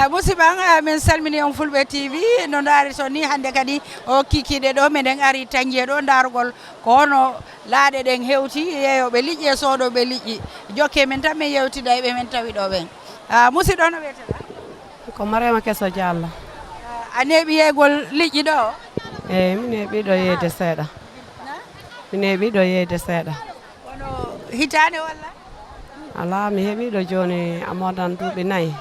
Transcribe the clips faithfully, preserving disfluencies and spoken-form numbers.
Musidɓe am, eh, min salmini on Fulɓe T V. No ndaari ton ni, hannde kadi o kikiiɗe ɗo, meɗen ari Tañje ɗo ndaarugol ko hono laaɗe ɗen hewti, yeeyooɓe liƴƴi e soodooɓe liƴƴi. Jokke men tan, min yewtida e ɓe men tawi ɗo ɓen. Ah, musidɗo, no wiyete-ɗaa? Ko Mariama Keso Diallo. Ah, a neeɓi yeeygol liƴƴi ɗo? Eeyi, mi neeɓi ɗo yeeyde seeɗa. Na? Mi neeɓi ɗo yeeyde seeɗa. Kono hitaande walla? Alaa, mi heɓi ɗo jooni a moodan duuɓi nayi.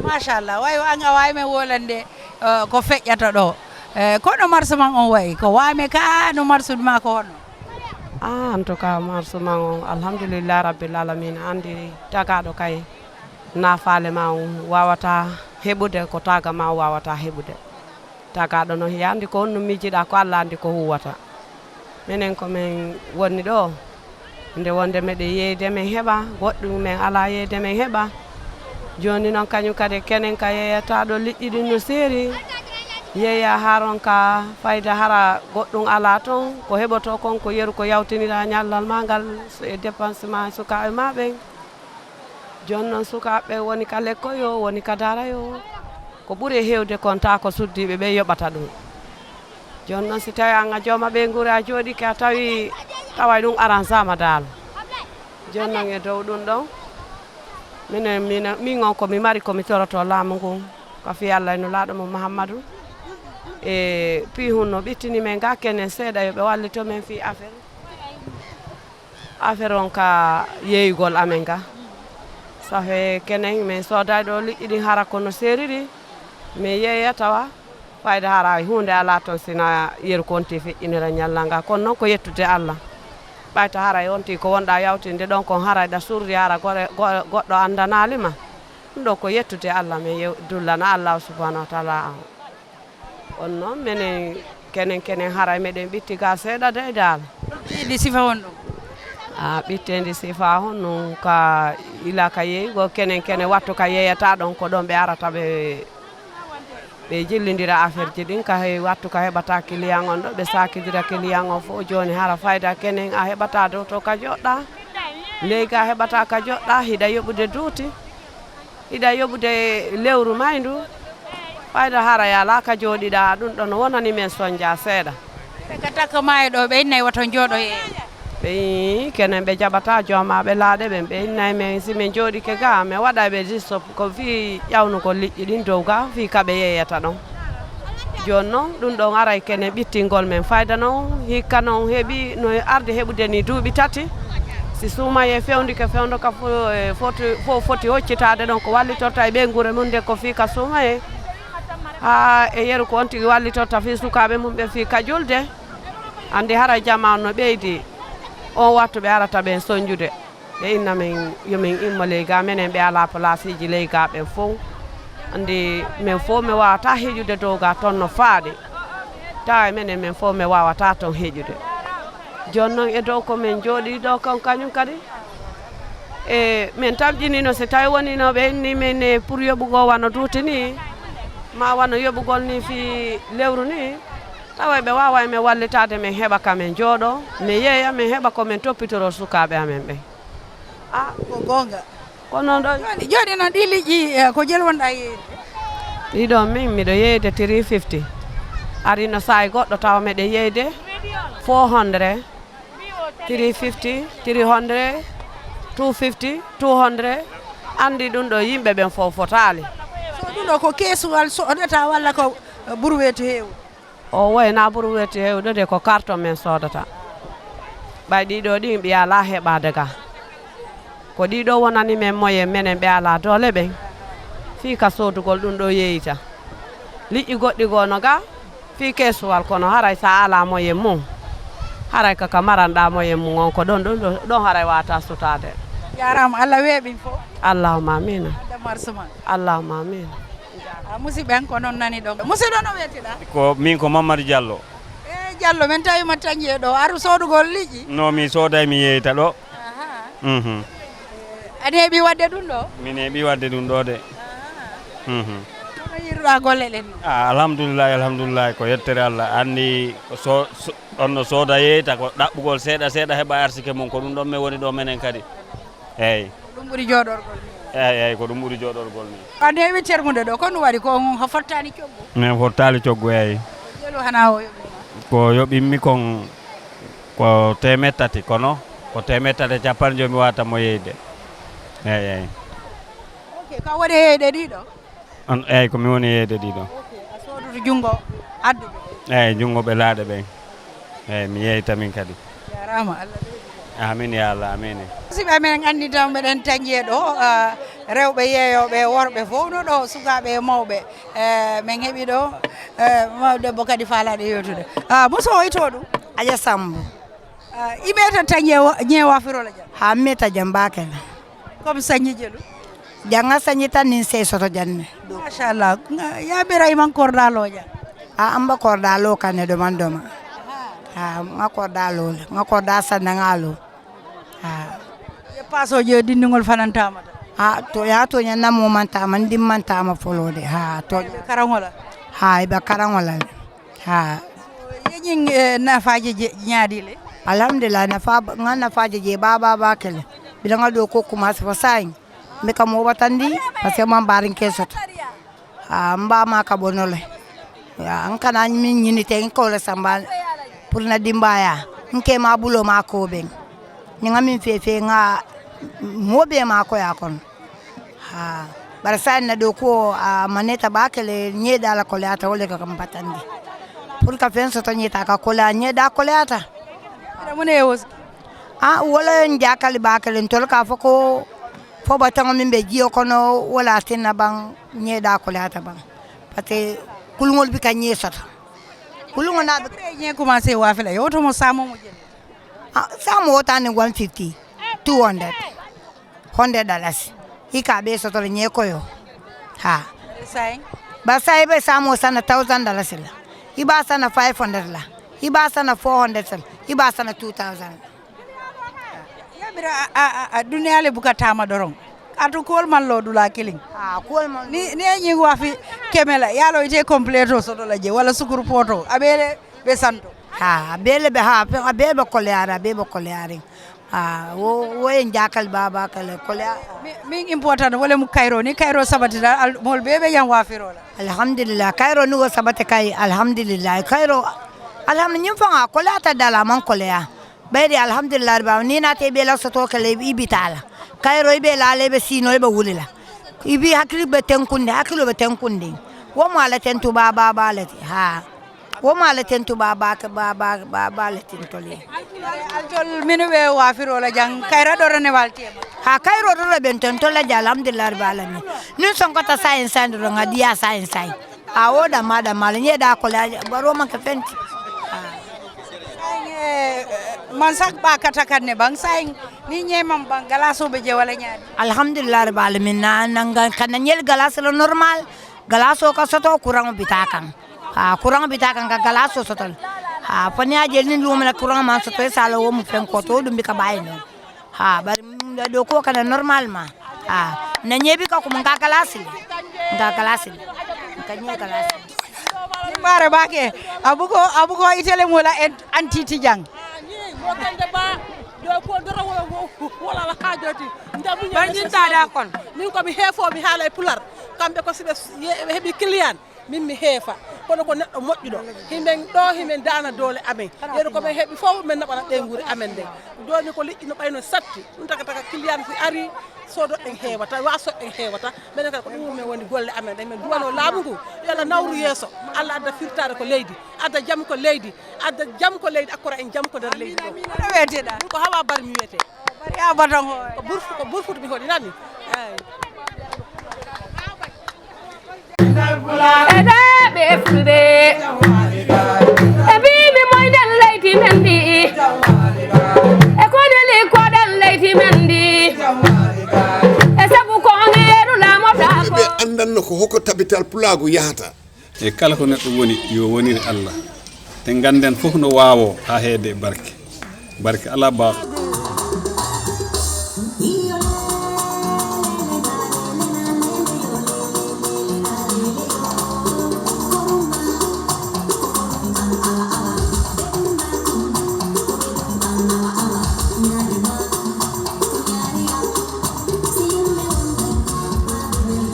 Machallah, way o an a waawi men wolande, eh, ko feƴƴata ɗo. Eh, kono marsu man on wayi, ko waame ka no marsude ma ko honno? Ah, en tout cas, marsu man on, alhamdulillah rabbil alamin, anndi tagaaɗo kay, na faale ma on waawata heɓude ko taga ma on waawata heɓude. Tagaaɗo no hiya anndi ko honno miijiɗaa, ko Alla anndi ko huuwata. Menen ko men woni ɗo, nde wonde meɗen yeeyde men heɓa, goɗɗum men alaa yeeyde men heɓa. Jooni noon kañum kadi kenen ka yeeyata ɗo liƴƴi ɗin no seeri. Yeeya haron ka fayda hara goɗɗum alaa toon, ko heɓotoo kon ko yeru ko yawtinira ñallal ma ngal, so e dépense ma sukaaɓe ma ɓen. Jooni noon sukaaɓe woni ka lekkoyo, woni ka darayo. Ko ɓuri e heewde kon taa ko suddiiɓe ɓe yoɓata ɗum. Jooni noon si tawii aan a jooma ɓeynguure a jooɗike a tawi, tawa ɗum aransaama daal. Jooni noon e dow ɗum ɗon, minen, minen, min on ko mi mari ko mi toroto laamu ngun. Ka fii Alla e Nulaaɗo mum Muhammadu. E fii hun no ɓittini men ga kenen seeɗa yo ɓe wallito men fii affaire. Affaire on ka yeeyugol amen ga. Safe kenen min sooday ɗo liƴƴi ɗin hara kono seeriri. Min yeeya tawa fayda hara huunde alaa toon sina yeru ko on tii feƴƴinira ñalla nga. Kono noon ko yettude Alla. Ɓayta hara e on tii ko wonɗa yawtinde ɗon kon hara eɗa surri hara gore-, go-, goɗɗo anndanaali ma. Ɗum ɗo ko yettude Alla min yew-, dullana Alla subhanahu wa taala. On noon, menen, kenen, kenen haray meɗen ɓitti ga seeɗa dey daal. Ɓitti ndi sifa honɗum? A, ɓitte ndi sifa honɗum ka ila ka yeeygo kenen, kenen wattu ka yeeyata ɗon, ko ɗon ɓe arata ɓe, ɓe jillindira affaire ji ɗin, ka he wattu ka heɓata client on ɗo, ɓe sakidira client on fof. Jooni hara fayda kenen a heɓata dow to ka joɗɗa, leyga a heɓata ka joɗɗa, hiɗa yoɓude duuti. Hiɗa yoɓude lewru mayndu, fayda hara yalaa ka jooɗiɗaa, ɗum ɗon wonani men sonja seeɗa. Ɓe ka takka maayo ɗo, ɓe innay woto jooɗo e. Ɓe ii, kenen ɓe jaɓataa joomaaɓe laaɗe ɓen, ɓe innay men si men jooɗike ga, men waɗay ɓe disso ko fii ƴawnugol liƴƴi ɗin dow ga, fii ka ɓe yeeyata ɗon. Jooni non, ɗum ɗon aray kene ɓittingol men. Fayda non, hikka non heɓi, no arde heɓude ni duuɓi tati. Si suumayee fewndike fewndo ka fo-, e foti, fof foti hoccitaade ɗon ko wallitorta e ɓeynguure mum nde ko fii ka suumayee. Haa e yeru ko on tigi wallitorta fii sukaaɓe mum ɓe fii ka julde. Anndi haray jamaanu no ɓeydi. On wattu ɓe arata ɓen sonjude. Ɓe inna men, yo men immo ley ga, menen ɓe alaa palaasiiji ley ga ɓen fow. Anndi men fow, mi waawataa heƴude dow ga toon no faaɗi. Tawa e menen, men fow, mi waawataa toon heƴude. Jooni non, e dow ko men jooɗii ɗo kon, kañum kadi, e men tamƴinino, si tawi wonino ɓe inni men, e pour yoɓugol wano duuti ni, ma wano yoɓugol ni fii lewru ni, tawa ɓe waawa e men wallitaade, men heɓa ka men jooɗo, men yeeya, men heɓa ko men toppitoro sukaaɓe amen ɓen. Ah, ko goonga. Ko noon ɗo. Jooni, jooni noon ɗii liƴƴi, eh, ko jel wonɗaa yeeyde? Ɗii ɗoo min, miɗo yeeyde three fifty. Ari no saa'i goɗɗo tawa meɗen yeeyde four hundred, three fifty, three hundred, two fifty, two hundred. Anndi ɗum ɗo yimɓe ɓen fof fotaali. So ɗum ɗo ko keesuwal soodata walla ko, eh, burweetu heewu? O woyna buru weeti heewde de ko carton men soodata. Ɓay ɗii ɗoo ɗin ɓe alaa heɓaade ga. Ko ɗii ɗoo wonani men moyen menen ɓe alaa doole ɓen. Fii ka soodugol ɗum ɗoo yeeyita. Liƴƴi goɗɗi goo no ga, fii keesuwal kono haray sa alaa moyen mum. Haray ka ka maranɗaa moyen mum on ko ɗon, ɗon, ɗon, ɗon haray waata sutaade. Jaaraama, Allah weeɓin fof. Allahumma amiina. Adda marsuman. Allahumma amiina. Ah, musidɓe en, ko noon nani ɗon. Musidɗo, no wiyete-ɗaa? Ko min ko Mamadou Diallo. E Diallo, men tawi ma Tañje ɗo, aru soodugol liƴƴi? No, mi sooday, mi yeeyta ɗo. Aha. Mhm. A neeɓi waɗde ɗum ɗo? Mi neeɓi waɗde ɗum ɗo de. Aha. Mhm. Kono yiiruɗaa golle ɗen? Ah, alhamdulillahi, alhamdulillahi, ko yettere Allah. Anndi ko so, so, on no sooda yeeyta, ko ɗaɓɓugol seeɗa seeɗa heɓa arsike mum, ko ɗum ɗon mi woni ɗo menen kadi. Eey. Ɗum ɓuri jooɗorgol ni. Eeyi, eeyi, ko ɗum ɓuri jooɗorgol ni. Ko neewi termude ɗo, ko ɗum waɗi ko on fottaani coggu? Min fottaali coggu, eeyi. Jelu hana o yoɓi ma? Ko yoɓimmi kon ko teemeɗɗe tati, kono ko teemeɗɗe tati e capanɗe jowi mi waawata mo yeeyde. Eeyi, eeyi. Ok, ko a woni e yeeyde ɗiɗo? On, eeyi, ko mi woni e yeeyde ɗiɗo. Ok, a soodoto junngo adduɓe? Eeyi, junngo ɓe laaɗe ɓen. Eeyi, mi yeeyta min kadi. Jaaraama, Allah ɓeydu. Amin ya Allah, amin. Musidɓe amen, anndi tan meɗen tañi e ɗo, ah, rewɓe yeeyooɓe, worɓe fof no ɗo, sukaaɓe e mawɓe. Eh, min heɓi ɗo, eh, mawɗo debbo kadi faalaaɗo yewtude. Ah, muso o itoo ɗum? Aja Sambu. Ah, i meeta tañi e wa-, ñeewa firola jam? Ha meeta jam baake la. Comme sañi jelu? Janga sañi tan nin sey soto janne. Machallah. Nga-, ya bira iman korda loja? A amba korda lo kane doman doma. Ha, nga korda lo, nga korda sanda nga lo. Ha. Ye paso je dindingol fanantama. Ha, to ya to nya namo mantama, ndim mantama folode. Ha, to. Karangola? Ha, iba karangola. Ha. Ye ñing, eh, nafaji je, ñaadi le? Alhamdulillah, nafa, nga nafaji je ba, ba, ba kele. Bila nga do ko kuma sa fa sañ. Mbe ka mo batandi, parce que man barin ke soto. Ha, mba ma ka bono le. Ya, an kana min ñini te ko le samba pour na dimbaya. Nke ma bulo ma ko ben. Ni nga min fe fe nga mo be ma ko ya kon. Ha, bara sa na do ko a maneta ba kele ñeda la kolata wole ka kam batandi. Pour ka fen soto ñeta ka kola ñeda kolata. Mune wos. Ah, wala en jakali ba kele tol ka foko fo ba tango min be jiyo kono wala tinna ban ñeda kolata ban. Parce que kulungol bi ka ñe soto. Kulungol na be ñe commencé wa fela yo to mo samo mo jeni. Ah, samo wota ni one fifty, two hundred. Hundred dollars. I ka be soto le ñe koyo. Ha. Sai. Ba sai be samo sana thousand dollars la. I ba sana five hundred la. I ba sana four hundred la. I ba sana two thousand. Yabira a, a, a, a duniya le buka tama doron. Atu kol man lo dula kiling. Ah, kol man. Ni, ni ñi wa fi kemela. Ya lo ite completo soto la je. Wala sukuru poto. Abele be santo. Ha, abele be ha, abele be koleara, abele be kolearing. Ah, wo, wo en jakal baba kala kole. Mi, min important wala mu Cairo ni Cairo sabati da al, mol bebe yan wafiro la. Alhamdulillah, Cairo ni wo sabati kai, alhamdulillah. Cairo, alhamdulillah, ñim fanga kole ata dala man kole ya. Bayri alhamdulillah ba ni na te be la soto kala ibitala. Cairo ibe la le be sino ibe wulila. Ibi hakili be tenkunde, hakilo be tenkunde. Wo mo ala tentu ba, ba, ba le ti. Ha. Wo ma le tentu ba, ba, ba, ba, ba, ba le tentu le. Aljol minu be wa firo la jang, Cairo do ne wal tema. Ha, Cairo do be tentu la ja, alhamdulillah rabbil alamin. Nun son kota sain sain do nga dia sain sain. A wo da ma da mal, nye da ko la, baro man ka fenti. Ah. Sain, eh, man sak ba kata kan ne bang sain, ni nye man bang galaso be je wala nyaani. Alhamdulillah rabbil alamin, na, na nga, kana nyel galaso lo normal. Galaso ka soto, kuraŋo bita kaŋ. Ha, kuraŋo bita kaŋ ka galaso soto. Ha, fo ni a jeli ni lumo na kuraŋo man soto, e sala wo mu feŋ ko to, ɗum bi ka bayi no. Ha, bari, mm, do ko kana normal ma. Ha, na ñebi ka kuma nga galasi. Nga galasi. Nga ñe galasi. Bare bake, abugo, abugo itele mula en antiti jang. Mo gande ba, do ko doro wo, wo, wo, wala la hajoti. Banjin tada kon. Min ko mi hefo mi hala e pular. Kambe ko sibe ye, hebi client. Min mi heefa, kono ko neɗɗo moƴƴuɗo. Himen ɗo, himen daana doole amen. Yeru ko men heɓi fof, men naɓana ɓeynguure amen nden. Jooni ko liƴƴi no ɓayno satti. Ɗum taka taka client si ari, sodo ɗen heewata, wa soɗɗen heewata. Menen kadi ko ɗum men woni golle amen ɗen. Men duwano laamu ngu, yo Allah nawru yeeso. Allah adda firtaare ko leydi, adda jam ko leydi, adda jam ko leydi, akkora en jam ko nder leydi ɗo. Ɗum ko Hawa Barry mi wiyetee. Ko Burfu, ko Burfutu mi hoɗi nani. Eyi. Ede ɓe fulɓe. E mbiimi moyɗen leydi men ndi. E koneli koɗen leydi men ndi. E sabu ko on yeru laamotaako. Ɓe anndanno ko hoko tabital pulaagu yahata. E kala ko neɗɗo woni, yo wonir Allah. Te ngannden fof no waawoo haa heede e barke. Barke alaa baawɗo.